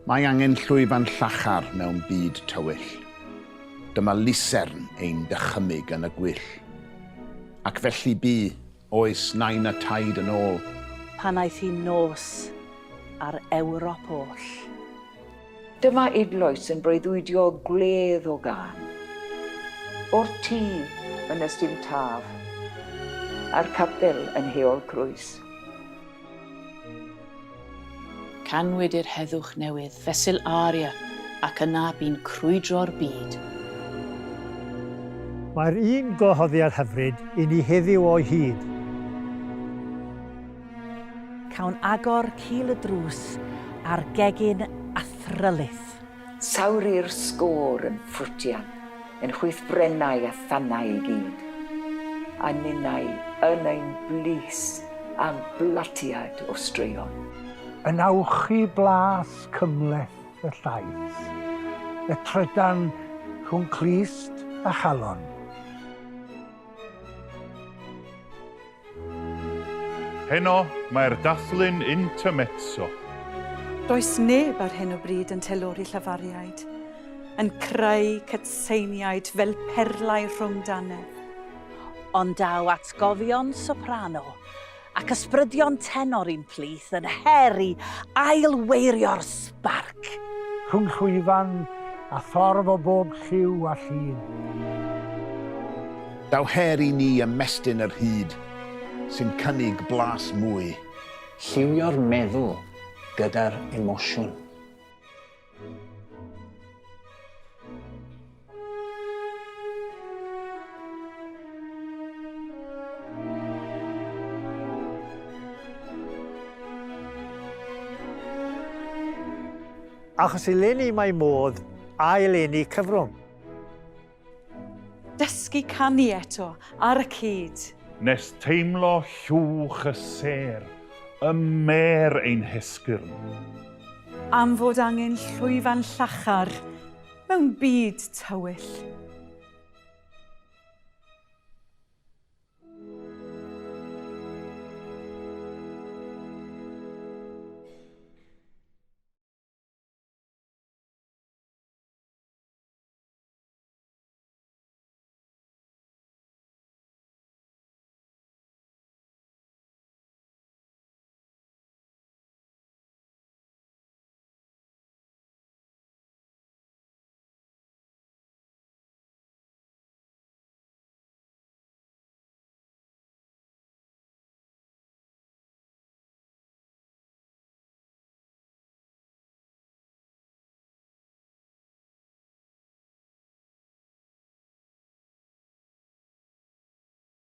Mae angen llwyfan llachar mewn byd tywyll. Dyma lusern ein dychymyg yn y gwyll. Ac felly bu, oes nain a taid yn ôl. Pan aeth hi'n nos ar Ewrop oll. Dyma Idloes yn breuddwydio gwledd o gân. O'r tŷ yn Ystum Taf, a'r capel yn Heol Crwys. Canwyd i'r heddwch newydd fesul aria ac yna bu'n crwydro'r byd. Mae'r un gwahoddiad hyfryd i ni heddiw o hyd. Cawn agor cil y drws a'r gegin athrylith. Sawri'r sgôr yn ffrwtian, yn chwythbrennau a thannau i gyd, a ninnau yn ein blys am blatiad o straeon. Yn awchu blas cymhleth y llais, y trydan rhwng clust a chalon. Heno, mae'r dathlu'n intermezzo. Does neb ar hyn o bryd yn telori llafariaid, yn creu cytseiniaid fel perlau rhwng dannedd. Ond daw atgofion soprano ac ysbrydion tenor i'n plith yn her i ail-weirio'r sbarc. Rhwng llwyfan a thorf o bob lliw a llun. Daw her i ni ymestyn yr hyd sy'n cynnig blas mwy. Lliwio'r meddwl gyda'r emosiwn. Achos eleni mae modd ail-eni cyfrwng. Dysgu canu eto, ar y cyd. Nes teimlo llwch y sêr ym mêr ein hesgyrn. Am fod angen llwyfan llachar mewn byd tywyll.